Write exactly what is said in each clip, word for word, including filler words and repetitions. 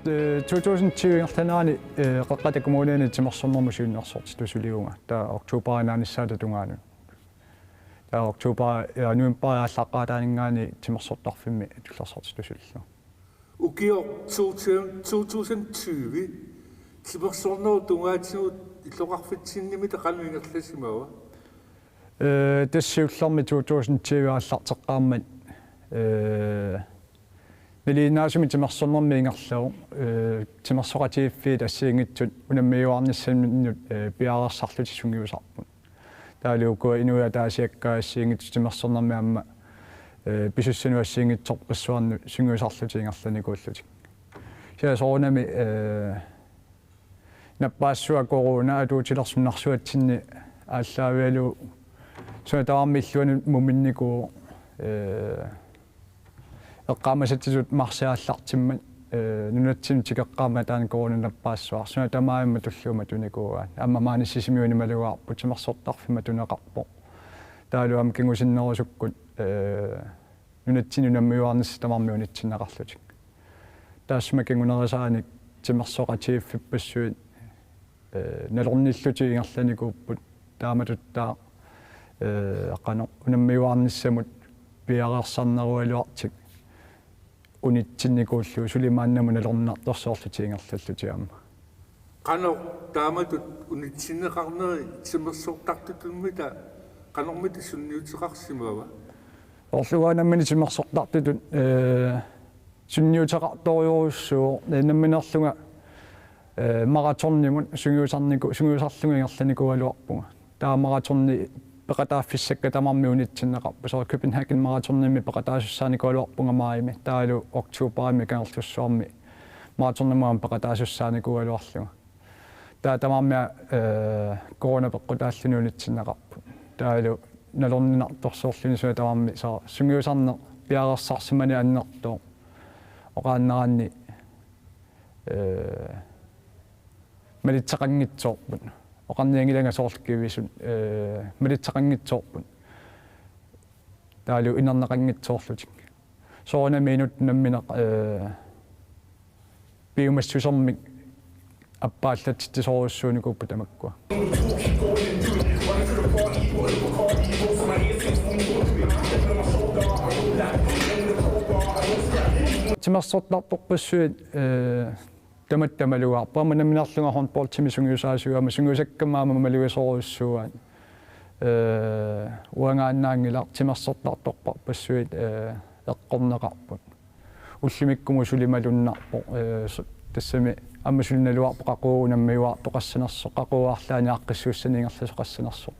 Eh, to tusind tyve ingerlanerani, eh, Qeqqata Kommuniani timersornermut siunnersortitut suliunga. Taava oktobarip naanissaata tungaanut. Taava oktober, ja, november aallaqqaataaninngaanniit timersortarfimmi tullersortitut sulillunga. Ukioq to tusind, to tusind tyve timersornerup tungaatigut illoqarfitsinnimita qanoq ingerlasimava? Eh, tassa siullermik to tusind tyve aallarteqqaarmat, eh, nalinginnaasumik timersornermi ingerlavoq, eh, timersoqatigiiffiit assigiinngitsut unammiuaarnissaminnut, eh, piareersarlutik sungiusarput. Taavalu ukua inuit ataasiakkaat assigiinngitsut timersornermi aamma, eh, pisussanut assigiinngitsorpassuarnut sungiusarlutik ingerlanikuullutik. Kisianni soorunami, eh, nappaassuaq corona atuutilersoq nunarsuatsinni aallaavigalugu suna tamarmi illuanut muminnikuuvoq, eh, eqqaamasatsitut marsip aallartimmat, eh, nunatsinnut tikeqqaarmat taanna corona nappaassuaq. Suna tamarmi tulliuttut matunikuuaat. Aamma maani Sisimiuni malugaarput, timersortarfik matuneqarpoq. Taavalu aamma kingusinnerusukkut, eh, nunatsinnut unammiuaarnissaq tamarmik unitsinneqarlutik. Taassuma kingunerisaanik timersoqatigiiffippassuit, eh, nalornillutik ingerlanikuupput, taamatuttaaq, eh, qanoq unammiuaarnissamut piareersarnerugaluartik unitsinnikuullugu suli maannamut nalorninartorsiorlutik ingerlallutik aamma. Qanoq taamatut unitsinneqarneri timersortartutummita qanormita sunniuteqarsimava? Soorlu uanga nammineq timersortartutut, eh, sunniuteqartorujussuuvoq, eh, nammineerlunga, eh, maratonimut sungiusarniku-, sungiusarlunga ingerlanikuugaluarpunga. Taava maratoni peqataaffissakka tamarmik unitsinneqarput. Soorlu Copenhagen Maratonimi peqataasussaanikuugaluarpunga maajimi. Taavalu oktobarimi Kangerlussuarmi maratonimut aamma peqataasussaanikuugaluarlunga. Taava tamarmik, eh, corona peqqutaalluni unitsinneqarput. Taavalu nalorninartorsiorluni suna tamarmi soorlu sungiusarneq piareersarsimaneq annertooq. Oqaannaraanni, eh, malitseqanngitsoorput. Oqarnianngilanga soorlu kivisut, eh, malitseqanngitsoorput. Taavalu inerneqanngitsoorlutik. Soorunami inuttut nammineq, eh, piumassusermik appaallatsitsisorujussuunikuupput tamakkua. Timersortartorpassuit, eh, tamatta malugaarput. Aamma nammineerlunga håndboldimi sungiusaasuugama sungiusakkamma aamma malugisorujussuuaat. Eh, uangaannaanngilaq, timersortartorpassuit, eh, eqqorneqarput. Ullumikkut suli malunnarpoq, eh, su-, tassami aamma suli naluarpoq qaqugu unammiuaartoqassanersoq, qaqugu arlaannik aaqqissuussanik ingerlasoqassanersoq.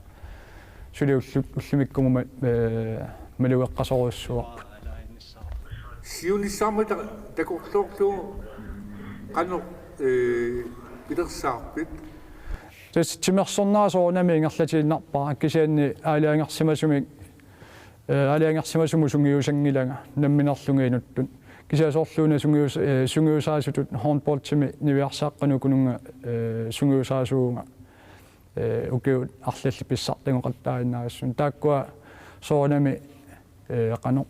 Suli ullu-, ullumikkut ma-, eh, malugeqqasorujussuuarput. Siunissami ta-, takorloorlugu qanoq, eh, pilersaarpit? Tassa timersornera soorunami ingerlatiinnarpara, kisianni aalajangersimasumik, eh, aalajangersimasumut sungiusanngilanga nammineerlunga inuttut. Kisianni soorluuna sungius-, eh, sungiusaasutut håndboldimi niviarsiaqqanut ukununnga, eh, sungiusaasuuvunga, eh, ukiut arlallit pissartanngortaaginnarissut. Taakkua soorunami, eh, qanoq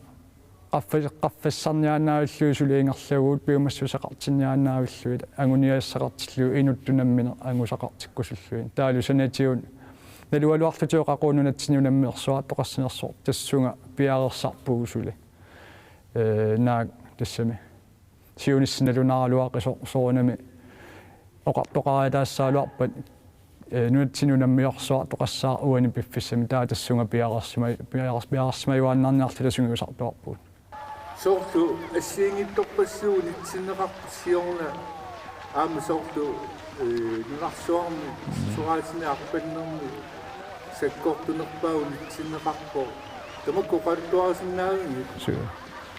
qaffa-, qaffassarniaannaavillugit suli ingerlavugut, piumassuseqartinniaannaavillugit, anguniagassaqartillugit inuttut nammineq angusaqartikkusullugit. Taavalu sanatigut nalugaluarlutik qaqugu nunatsinni unammiorsuartoqassanersoq tassunga piareersarpugut suli. Eh, naak tassami siunissaq nalunaaraluaqisoq soorunami oqartoqariataassagaluarpat, eh, nunatsinni unammiorsuartoqassaaq uani piffissami, taava tassunga piareersima-, piareers-, piareersimajuaannarniarluta sungiusartuarpugut. Soorlu assigiinngitsorpassuit unitsinneqarput siorna aamma soorlu, eh, nunarsuarmi, soraatini arpannermi sakkortunerpaat unitsinneqarpoq. Tamakku oqaluttuarisinnaavigit? Suu.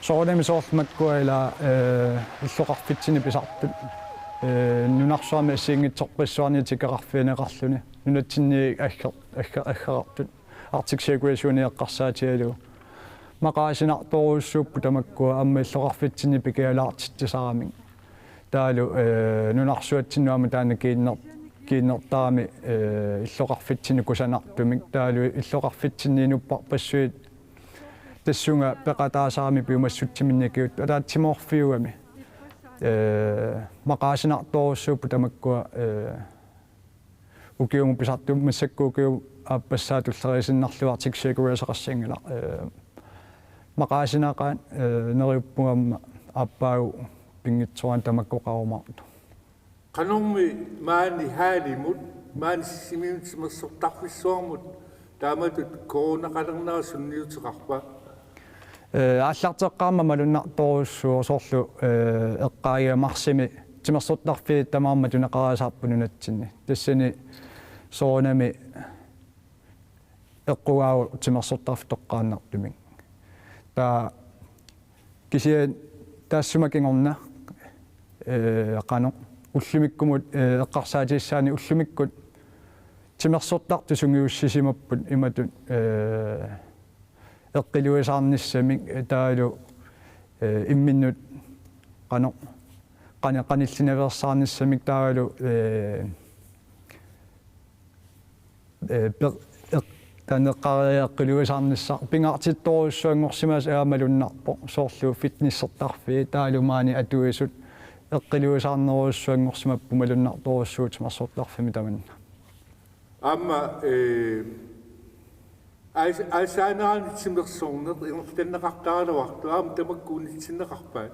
Soorunami soorlu makkua ila, eh, illoqarfitsinni pisartut, eh, nunarsuarmi assigiinngitsorpassuarni tikeqarfigineqarluni. Nunatsinni agger-, agger-, aggerartut. Arctic Circle Race-uni eqqarsaatigalugu. Maqaasinartorujussuupput tamakkua aamma illoqarfitsinni pikialaartitsisaramik. Taavalu, eh, nunarsuatsinnut aamma taanna kiinner-, kiinnertarami, eh, illoqarfitsinni kusanartumik. Taavalu illoqarfitsinni inupparpassuit tassunga peqataasarami piumassutsiminnik ikiuttut ataatsimoorfiugami. eh, maqaasinartorujussuupput tamakkua, eh, ukiumut pisartumik massakkut ukiup aappassaa tulleriiaasinnarluartik cirkuleerseqassanngilaq. Eh, maqaasinaqaat, eh, neriuppunga aamma aappaagu pinngitsoorani tamakkoqarumaartoq. Qanormi maani hallimut, maani Sisimiunut timersortarfissuarmut taamatut coronaqalernera sunniuteqarpa? Eh, aallarteqqaarmat malunnartorujussuuvoq soorlu, eh, eqqaagiga marsimi timersortarfiit tamarmik matuneqariasaarput nunatsinni. Tassani soorunami eqqugaavoq timersortarfik toqqaannartumik. Taava kisianni taassuma kingorna, eh, qanoq ullumikkumut, eh, eqqarsaatigissaanni ullumikkut timersortartut sungiussisimapput imatut, eh, eqqiluisaarnissamik, eh, taavalu, eh, imminnut qanoq qani-, qanillinaveersaarnissamik taavalu, eh, eh, per-, eq-, taanna eqqaariarlugu eqqiluisaarnissaq pingaartittorujussuanngorsimasoq aamma malunnarpoq, soorlu fitnessertarfiit taavalu maani atuisut eqqiluisaarnerujussuanngorsimapput malunnartorujussuuvoq timersortarfimmi tamanna. Aamma, eh, aas-, aasaanerani timersorneq ingerlanneqartaraluartoq aamma tamakku unitsinneqarpaat?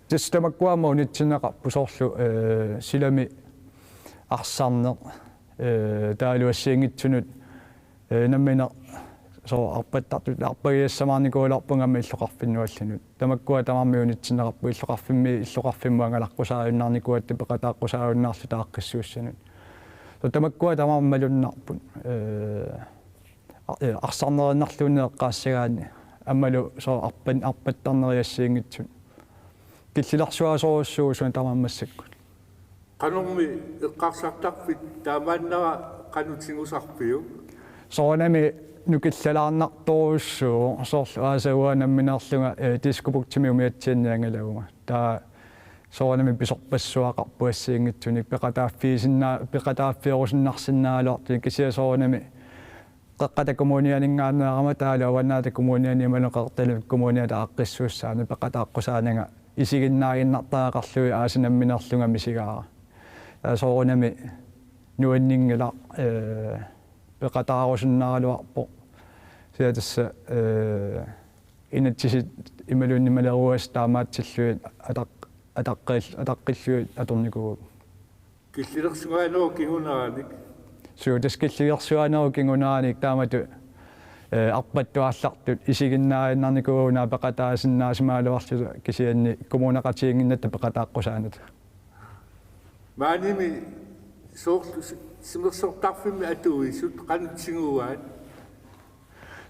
Tassa tamakku aamma unitsinneqarput soorlu, eh, silami arsarneq, eh, taavalu assigiinngitsunut, eh, nammineq soorlu arpattartut arpagiassamaarnikuugaluarpunga aamma illoqarfinnuallanut. Tamakkua tamarmik unitsinneqarput illoqarfimmi, illoqarfimmut angalaqqusaajunnaarnikuugatta peqataaqqusaajunnaarluta aaqqissuussanut. Soorlu tamakkua tamarmik malunnarput. Eh, ar-, eh, arsarneriinnarluunniit eqqaassagaanni. Aammalu soorlu arpan-, arpattarneri assigiinngitsut. Killilersuisorujussuuvoq suna tamarmi massakkut. Qanormi eqqarsartarfit taamaannera qanoq tigusarpiuk? Soorunami nukillalaarnartorujussuuvoq, soorlu aasaq uanga nammineerlunga, eh, Diskobugtimi umiatsianni angalaguma. Taava soorunami pisorpassuaqarpoq assigiinngitsunik peqataaffiisinnaa-, peqataaffiorusunnarsinnaagaluartunik kisianni soorunami Qeqqata Kommunianinngaanneerama taavalu Avannaata Kommuniani imaluunniit Qeqertalik Kommuniata aaqqissuussaanera peqataaqqusaananga isiginnaaginnartariaqarlugit aasaq nammineerlunga misigaara. Taava soorunami nuanninngilaq, eh, peqataarusunnaagaluarpoq. Kisianni tassa, eh, inatsisit imaluunniit maleruagassat taamaatsillugit ataq-, ataqqil-, ataqqillugit atornikuuagut. Killilersugaanera kinguneranik. Suu, tassa killilersugaanera kinguneranik taamatut, eh, arpattut aallartut isiginnaaginnarnikuuagut una peqataasinnaasimagaluarluta kisianni kommuneqatigiinnginnatta peqataaqqusaanata. Maanimi soorlu si-, timersortarfimmi atuisut qanoq tiguaat?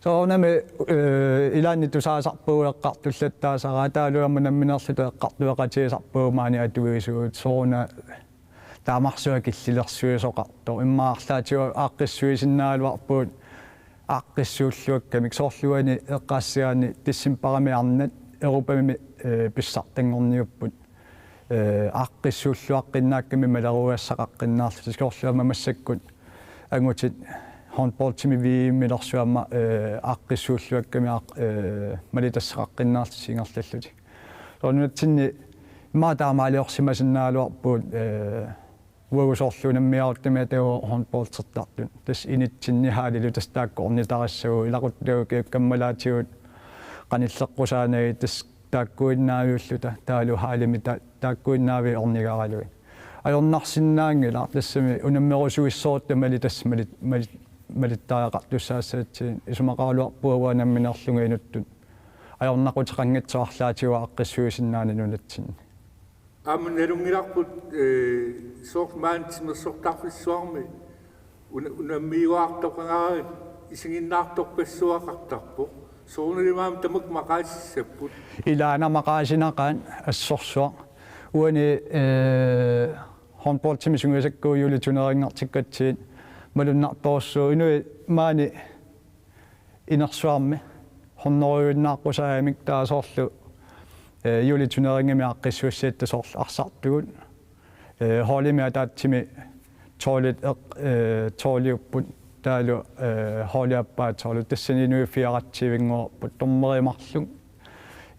Soorunami, eh, ilaanni tusaasarpagut eqqartullattaasaraat taavalu aamma nammineerluta eqqartueqatigisarpagut maani atuisugut sooruna taamarsuaq killilersuisoqartoq immaqa arlaatigut aaqqissuisinnaagaluarpugut aaqqissuulluakkamik soorlu uani eqqaassagaanni decembarimi arnat Europami, eh, pissartanngorniupput. Eh, aaqqissuulluaqqinnaakkamik maleruagassaqaqqinnaarlutik soorlu aamma massakkut angutit håndboldimi V M-ilersuarmi, eh, aaqqissuulluakkami aaq-, eh, malitassaqaqqinnaarlutik ingerlallutik. Soorlu nunatsinni immaqa taamaaliorsimasinnaagaluarpugut, eh, uagut soorlu unammigaluartumik atagu håndboldertartut. Tassa initsinni hallilu tassa taakku ornitarissagut ilaquttakka kammalaatigut qanilleqqusaanagit tassa taakkuinnaaviulluta taavalu hallimi ta-, taakkuinnaavik ornigaralugit. Ajornarsinnaanngilaq tassami unammerusuissorutta mali tassa mali-, mali-, malittariaqartussaassagatsigu isumaqaraluarpunga uanga nammineerlunga inuttut ajornaquteqanngitsoq arlaatigut aaqqissuisinnaaneq nunatsinni. Aamma nalunngilarput, eh, soorlu maani timersortarfissuarmi una-, unammiuaartoqangaarami isiginnaartorpassuaqartarpoq. Soorunami aamma tamakku maqaasissapput. Ilaana maqaasinaqaat assorsuaq. Uani, eh, håndboldimi sungiusakkagut juulip turneringertikkatsigit malunnartorujussuuvoq inuit maani inersuarmi hunnorujuinnaaqqusaamik taava soorlu, eh, juulip turneringimi aaqqissuussiatta soorlu arsartugut. Eh, holdimi ataatsimi tolvit eq-, eh, tolviupput taavalu, eh, holdip aappaa tolvit tassani inuit fireogtredive-nngorput dommerit marluk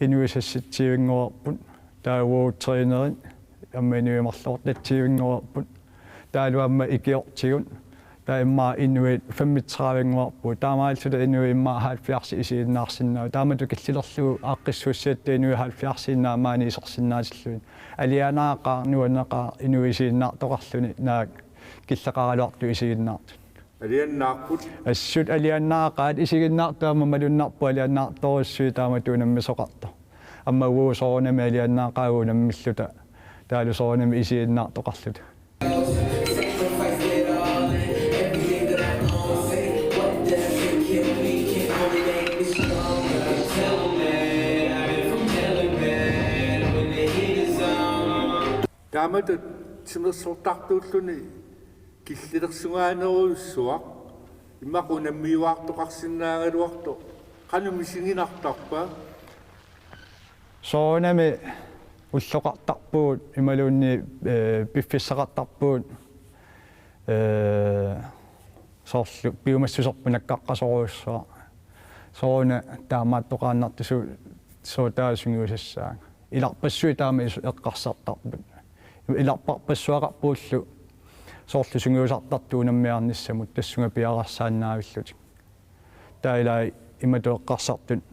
inuit seksogtyve-nngorput taava uagut trænerit Aamma inuit marluartatsivinnguarput. Taavalu aamma ikiortigut. Taava immaqa inuit femogtredivenguarput. Taamaalilluta inuit immaqa halvfjerds isiginnaarsinnaavoq. Taamatut killilerlugu aaqqissuussiatta inuit halvfjerds-iinnaat maani isersinnaatillugit. Alianaaqaaq, nuanneqaaq inuit isiginnaartoqarluni naak killeqaraluartut isiginnaartut. Alianaaqaat. Assut alianaaqaat, isiginnaartut aamma malunnarput alianaartorujussuit taamatut unammisoqartoq. Aamma uagut soorunami alianaaqaagut unammilluta. Taavalu soorunami isiginnaartoqarluta. Taamatut timersortartuulluni killilersugaanerujussuaq, immaqa unammiuaartoqarsinnaagaluartoq, qanoq misiginartarpa? Soorunami ulloqartarpugut imaluunniit, eh, piffissaqartarpugut, eh, soorlu piumassuserput nakkaqqasorujussuaq. Sooruna taamaattoqaannartussooq taava sungiusassaanga. Ilarpassui taama is-, eqqarsartarput. Ilarparpassuaqarpullu soorlu sungiusartartut unammiarnissamut tassunga piareersaannaavillutik. Taava ilaa imatut eqqarsartut: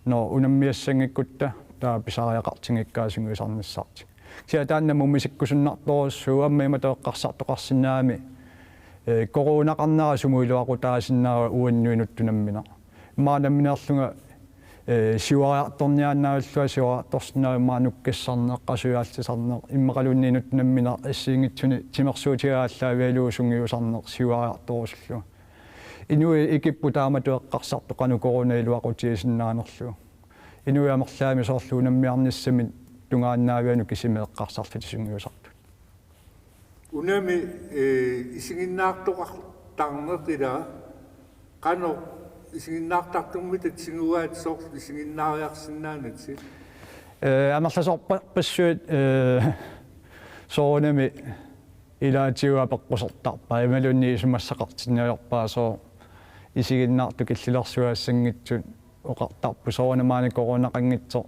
Nå, unammiassanngikkutta taava pisariaqartinngikkaa sungiusarnissartik. Kisianni taanna mumisikkusunnartorujussuuvoq, aamma imatut eqqarsartoqarsinnaammat, eh, coronaqarnera sumut iluaqutaasinnaava uannut inuttut nammineq. Immaqa nammineerlunga, eh, siuariartorniaannaavillunga, siuariartorsinnaavoq immaqa nukkassarneq, qasujaallissarneq, immaqaluunniit inuttut nammineq assigiinngitsuni timersuutiga aallaavigalugu sungiusarneq siuariartorusullunga. Inuit ikipput taamatut eqqarsartut qanoq corona iluaqutigiinnarnerlugu. Inuit amerlanerit soorlu unammiarnissamik tungaannaavianut kisimi eqqarsarlutik sungiusartut. Unami, eh, isiginnaartoqartarneq ilaa, qanoq isiginnaartartummita tigugaat soorlu isiginnaariarsinnaanatik? Eh, amerlasoorpassuit, eh, soorunami ilaatigut apeqqusertarpaat, imaluunniit isumassaqartinniarpaa sooq isiginnaartut killilersugaassanngitsut oqartarput, soorunami maani coronaqanngitsoq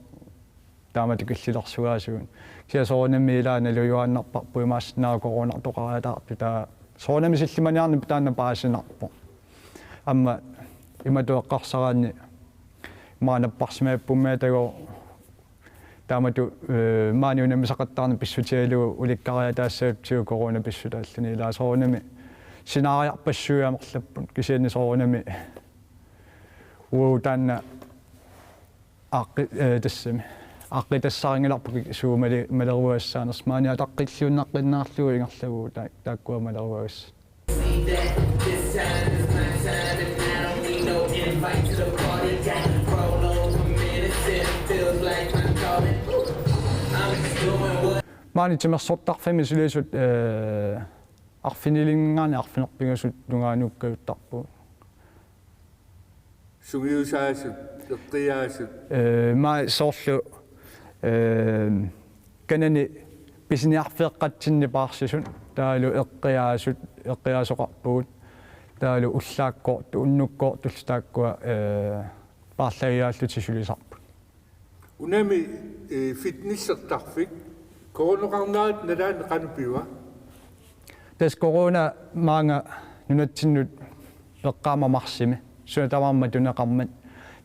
taamatut killilersugaasigut. Kisianni soorunami ilaa nalujuaannarparput imaassinnaavoq coronartoqariataartut, taava soorunami sillimaniarneq taanna paasinarpoq. Aamma imatut eqqarsaraanni maani napparsimapput, taava taamatut, eh, maani unammisaqattaarneq pissutigalugu ulikkariataassavarput corona pissutaalluni, ilaa soorunami scenariarpassuit amerlapput, kisianni soorunami uagut taanna aaqqi-, eh, tassami aaqqitassarinngilarput suut mali-, maleruagassaanersut, maani ataqqilliunnaqqinnaarlugu ingerlavugut taa-, taakkua maleruagassat. Maani timersortarfimmi sulisut, eh, arfinilinngaanniit arfineq-pingasut tungaanut ukkajuttarpugut. Sungiusaasut, eqqiaasut. Eh, maani soorlu, eh, kanani pisiniarfeeqqatsinni paarsisut, taavalu eqqiaasut, eqqiaasoqarpugut, taavalu ullaakkoortut, unnukkoortullu taakkua, eh, paarlagiaallutik sulisarput. Unami, eh, fitnessertarfik, coronaqarnerata nalaani qanoq piva? Tassa corona maanga nunatsinnut eqqaama marsimi, suna tamarmi matuneqarmat.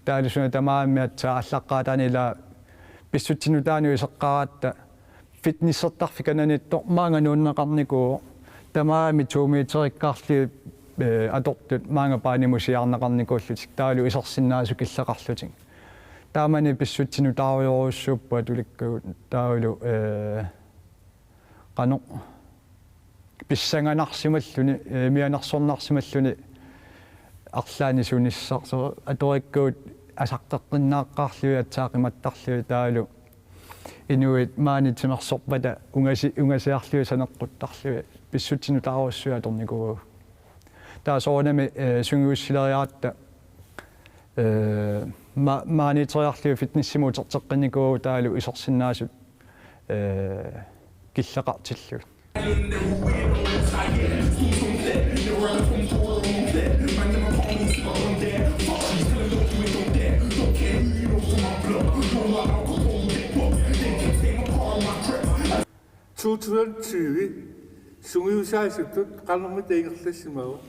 Taavalu suna tamarmi aatsaat aallaqqaataani ilaa pissutsit nutaanut iseqqaaratta fitnessertarfik kananiittoq maanga nuunneqarnikuuvoq, tamarmik to meterikkaarlugit, eh, atortut maanga baanimut siaarneqarnikuullutik, taavalu isersinnaasut killeqarlutik. Taamani pissutsit nutaarujorujussuupput atulikkagut, taavalu, eh, qanoq pissanganarsimalluni, eh, mianersornarsimalluni arlaannik sunissaq, soorlu atorikkagut asaqqeqqinnaaqqaarlugit aatsaat qimattarlugit, taavalu inuit maani timersorpata ungasi-, ungasiarlugit saneqquttarlugit pissutsit nutaarujussuit atornikuuagut. Taava soorunami, eh, sungiussileriaratta, eh, ma-, maaniiteriarlugit fitnessimut uterteqqinnikuuagut, taavalu isersinnaasut, eh, killeqartillugit. To tusind tyve sungiusaasutut qanormita ingerlassimavat?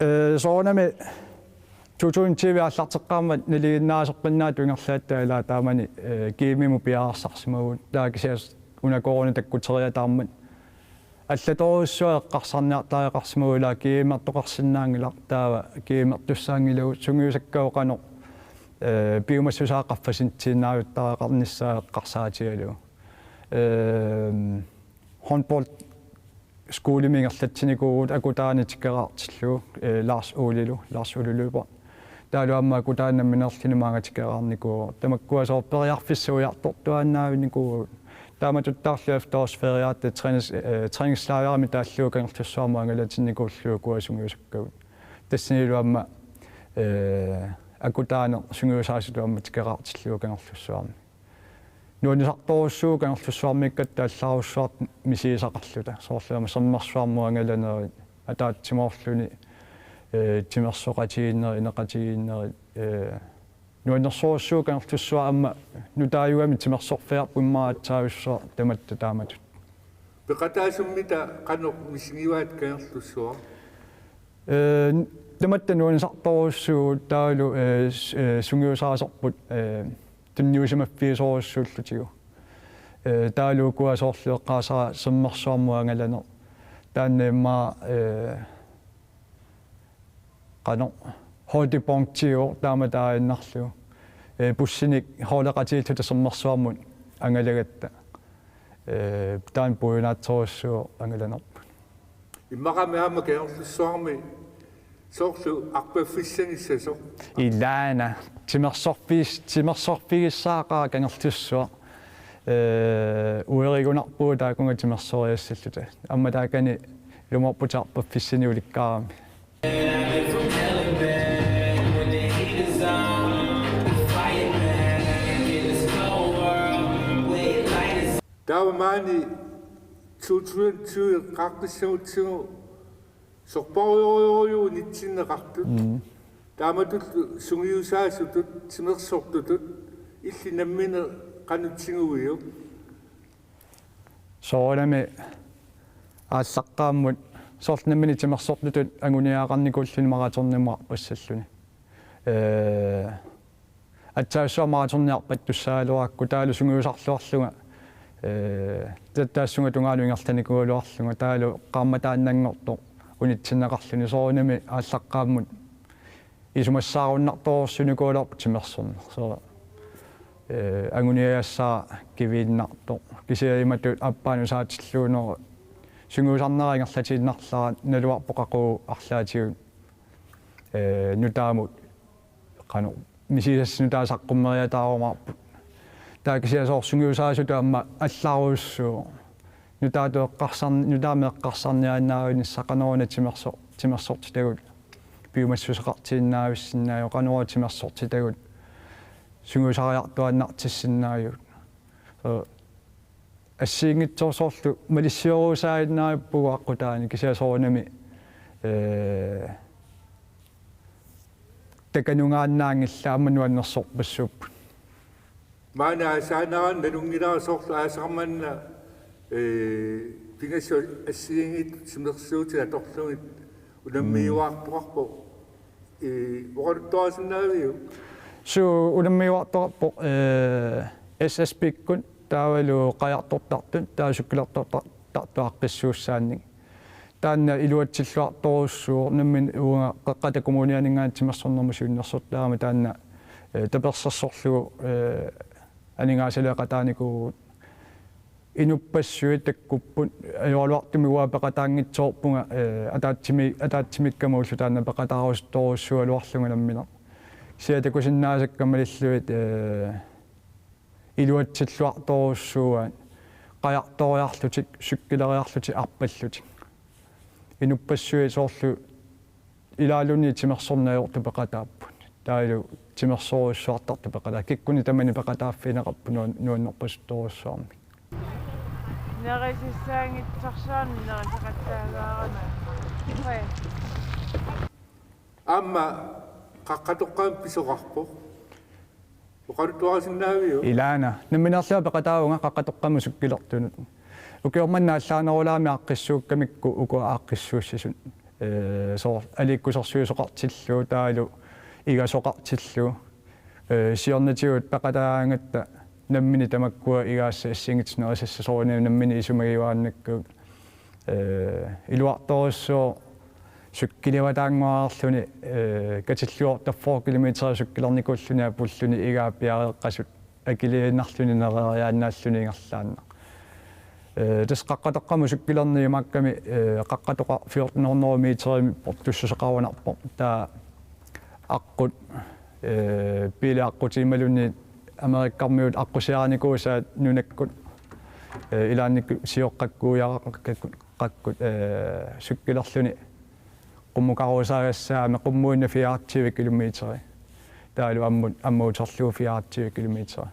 Eh, soorunami to tusind tyve aallarteqqaarmat nalinginnaasoqqinnaatut ingerlattaaq, ilaa taamani, eh, GM-imut piareersarsimavugut. Taava kisianni una corona takkuteriataarmat allatorujussuaq eqqarsarniartariaqarsimavugut, ilaa GM-ertoqarsinnaanngilaq, taava GM-ertussaanngilagut, sungiusakkagut qanoq, eh, piumassusaa qaffasitsisinnaajuttariaqarnissaa eqqarsaatigalugu. Eh, håndboldskolemi ingerlatsinikuuvugut Akutaaneq tikeraartillugu, eh, Lars Olelu, Lars Ole Løber. Taavalu aamma Akutaani nammineerluni maanga tikeraarnikuuvoq. Tamakkua soorlu periarfissat ujartortuaannaavinnikuuagut. Taamatuttaarlu efterårsferie, eh, trænings-, eh, træningslejrimi taallugu Kangerlussuarmut angalatinnikuullugu ukua sungiusakkagut. Tassanilu aamma, eh, Akutaaneq sungiusaasutut aamma tikeraartillugu Kangerlussuarmi. Nuannisartorujussuuvoq Kangerlussuarmiikkatta allarujussuartut misigisaqarluta. Soorlu aamma Sermersuarmut angalanerit, ataatsimoorluni, eh, timersoqatigiinnerit, ineqatigiinnerit, eh, nuannersorujussuuvoq Kangerlussuaq aamma nutaajugami timersorfigarput immaqa aatsaavissua tamatta taamatut. Peqataasummita qanoq misigivaat Kangerlussuaq? Eh, tamatta nuannisartorujussuuvoq taavalu, eh, s-, eh, sungiusaasorput, eh, tunniusimaffigisorujussuullutigu. Eh, taavalu ukua soorlu eqqaasara Sermersuarmut angalaneq. Taanna immaqa, eh, qanoq, højdepunktiuvoq taamatut aaginnarlugu. Eh, bussinik holdeqatigiilluta Sermersuarmut angalagatta. Eh, taanna puiunaatsorujussuuvoq angalanerput. Immaqami aamma Kangerlussuarmi soorlu arpaffissagissasoq. Ilaana, timersorfis-, timersorfigissaaqaaq Kangerlussuaq. Eh, uerigunarpugut taakkununnga timersoriassalluta. Aamma taakani ilumoorputit arpaffissanik ulikkaarami. Taava maani to tusind tyve eqqaaqqissagutsigu sorparujorujuuvoq unitsinneqartut. Mm. Taamatullu sungiusaasutut, timersortutut, illit nammineq qanoq tiguiuk? Soorunami aallaqqaammut soorlu nammineq timersortutut anguniagaqarnikuulluni maratonimut arpassalluni. Eh, aatsaavissua maratoni arpattussaagaluarakku taavalu sungiusarluarlunga, eh, ta-, taassunga tungaanut ingerlanikuugaluarlunga taavalu qaammat taannanngortoq unitsinneqarluni, soorunami aallaqqaammut isumassaarunnartorujussuunikuugaluarpoq timersorneq. So, eh, anguniagassara kiviinnartoq. Kisianni imatut aappaanut saatillugu sungiusarnera ingerlatiinnarlara naluarpoq qaqugu arlaatigut, eh, nutaamut qanoq misigisassat nutaat saqqummeriataarumaarput. Taava kisianni soorlu sungiusaasutut aamma allarujussuuvoq. Nutaatut eqqarsarn-, nutaamik eqqarsarniaannaavinissaq qanoruna timerso-, timersortitagut piumassuseqartiinnaavissinnaaviuk, qanoruna timersortitagut sungiusariartuaannartissinnaaviuk. So, assigiinngitsoq soorlu malissiorusaaginnarpugut aqqutaani kisianni soorunami, eh, takanungaannaanngillat aamma nuannersorpassuupput. Maani aasaanera nalunngilara soorlu aasaq manna, eh, pingasut assigiinngitsut timersuutit atorlugit unammiuaartoqarpoq. Eh, oqaluttuarisinnaaviuk? Suu, unammiuaartoqarpoq, eh, S S P-kkut taavalu qajartortartut, taava cykelertortartut aaqqissuussaannik. Taanna iluatsilluartorujussuuvoq nammineq uanga Qeqqata Kommunianinngaanniit timersornermut siunnersortaagama taanna, eh, tapersersorlugu, eh, aningaasaleeqataanikuuvugut. Inuppassuit takkupput, ajoraluartumik uanga peqataanngitsoorpunga, eh, ataatsimi-, ataatsimiikkamullu taanna peqataarusuttorujussuugaluarlunga nammineq. Kisianni takusinnaasakka malillugit, eh, iluatsilluartorujussuuaat, qajartoriarlutik, cykeleriarlutik, arpallutik. Inuppassuit soorlu ilaaluunniit timersorneq ajortut peqataapput. Taavalu timersorujussuartartut peqataa-, kikkunnit tamanit peqataaffigineqarput nuan-, nuannerpasuttorujussuarmik. Nerisassaanngitsorsuarnik nerisaqattaagaarama. Oi. Aamma qaqqatoqqaamik pisoqarpoq. Oqaluttuarisinnaaviuk? Ilaana. Nammineerlunga peqataavunga Qaqqatoqqamut cykelertunut. Ukioq manna allaanerulaamik aaqqissuukkamikku uku aaqqissuussisut. Ee, soorlu aliikkusersuisoqartillugu taavalu igasoqartillugu. Ee, siornatigut peqataagatta nammineq tamakkua igaasa assigiinngitsunik nerisassat soorunami nammineq isumagiuaannakku. Ee, iluartorujussuuvoq cykelivataannguarluni, ee, katillugu otteogfyrre kilometer cykelernikuulluni apuulluni igaat piareeqqasut akiliinnarluni nereeriaannaalluni ingerlaannaq. Ee, tassa Qaqqatoqqamut cykelerneq imaakkami, ee, Qaqqatoqaq fjorten hundrede meterimik portussuseqarunarpoq. Taava aqqut, ee, biilit aqqutigimalluunniit Amerikkarmiut aqqusiarinikuusaat nunakkut, ee, ilaannikkut sioqqakkuujaqqakkut, qakkut, ee, cykelerluni qummukarusaagassaammat qummuinnaq fireogtyve kilometer. Taavalu ammut, ammut uterlugu fireogtyve kilometer.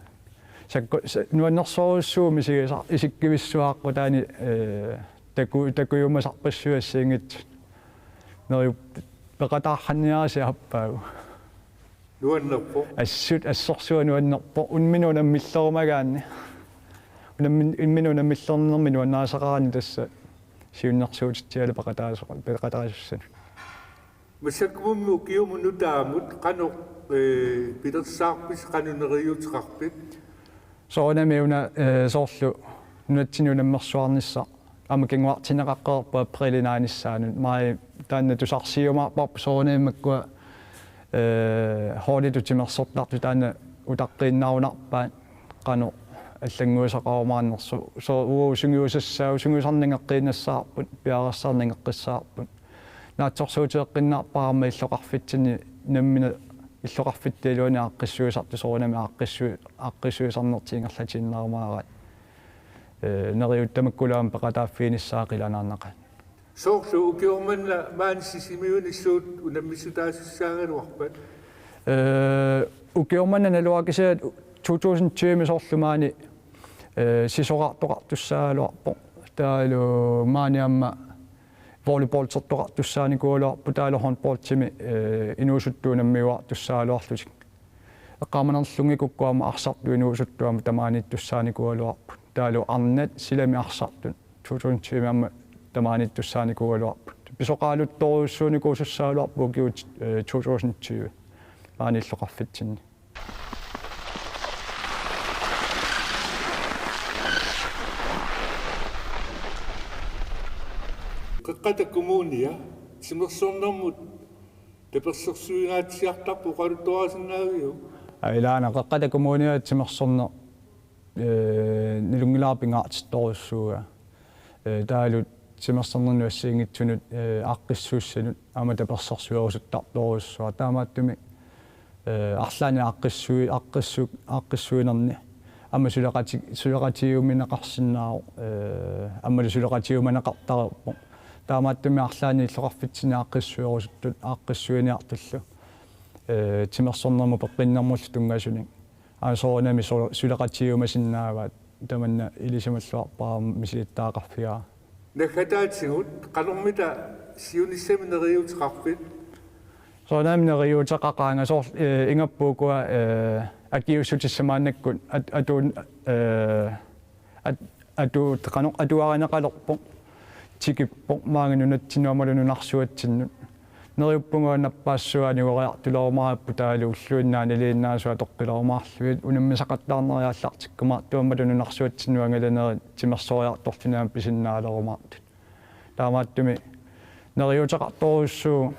Sakku, sa-, nuannersorujussuuvoq misigisara, isikkivissuaq aqqutaani, ee, taku-, takujumasarpassuit assigiinngitsut. Neriuppunga peqataarniarisi aappaagu. Nuannerpoq. Assut assorsuaq nuannerpoq. Unammineq unammillerumagaanni. Unammin-, unammineq unammillernermi nuannarisaqarani tassa siunnersuutitsialu peqataasoq-, peqataasussat. Massakkumummi ukiumut nutaamut qanoq, ee, pilersaarpisi, qanoq neriuuteqarpit? Soorunami una, ee, soorlu nunatsinni unammersuarnissaq aamma kinguartinneqaqqaarpoq aprilip naanissaanut. Maajip taanna tusarsiumaarparput soorunami makkua, ee, holditut timersortartut taanna utaqqiinnarunarpaat qanoq allannguisaqarumaarnersoq. Soorlu uagut sungiusassagut, sungiusarneq nangeqqiinnassavarput, piareersarneq nangeqqissavarput. Naatsorsuutigeqqinnaarpara aamma illoqarfitsinni nammineq illoqarfitta iluani aaqqissuisartut soorunami aaqqissu-, aaqqissuisarnertik ingerlatiinnarumaaraat. Ee, neriuut tamakkulu aamma peqataaffiginissaat qilanaarnaqaat. Soorlu ukioq manna maani Sisimiuni suut unammissutaasussaagaluarpat? Ee, ukioq manna naluara kisianni to tusind tyve soorlu maani, ee, sisoraartoqartussaagaluarpoq. Taavalu maani aamma volleyballsertoqartussaanikuugaluarput taavalu håndboldimi, ee, inuusuttut unammiuartussaagaluarlutik. Eqqaamanerlunngikukku aamma arsartut inuusuttut aamma tamaaniittussaanikuugaluarput. Taavalu arnat silami arsartut to tusind tyve aamma tamaaniittussaanikuugaluarput. Pisoqaaluttorujussuunikuusussaagaluarput ukiut, ee, to tusind tyve. Maani illoqarfitsinni. Qeqqata Kommunia timersornermut tapersersuingaatsiartarpoq, oqaluttuarisinnaaviuk? Aa, ilaana Qeqqata Kommunia timersorneq, ee, nalunngilara pingaartittorujussuugaa. Ee, taavalu timersornernut assigiinngitsunut, ee, aaqqissuussanut aamma tapersersuerusuttartorujussuuara. Taamaattumik, ee, arlaannik aaqqissui-, aaqqissu-, aaqqissuinerni aamma suleqati-, suleqatigiuminaqarsinnaavoq, ee, aammalu suleqatigiuminaqartareerpoq. Taamaattumik arlaannik illoqarfitsinni aaqqissuerusuttut aaqqissuiniartullu, ee, timersornermut peqqinnermullu tunngasunik. Aamma soorunami su-, suleqatigiumasinnaavaat, tamanna ilisimalluarpara aamma misilittagaqarfigaara. Naggataatigut qanormita siunissami neriuuteqarpit? Soorunami neriuuteqaqaanga soorlu, ee, ingammik ukua, ee, akiuussutissamik maannakkut at-, atuun-, ee, at-, atuut-, qanoq atuarineqalerpoq, tikippoq maanga nunatsinnut aammalu nunarsuatsinnut. Neriuppunga nappaassusaa anigoriartulerumaarparput taavalu ulluinnarni nalilinnaasut atoqqilerumaarlugit unammisaqattaarneri aallartikkumaartut aammalu nunarsuatsinnut angalanerit timersoriartorluni aamma pisinnaalerumaartut. Taamaattumik neriuuteqartorujussuuvoq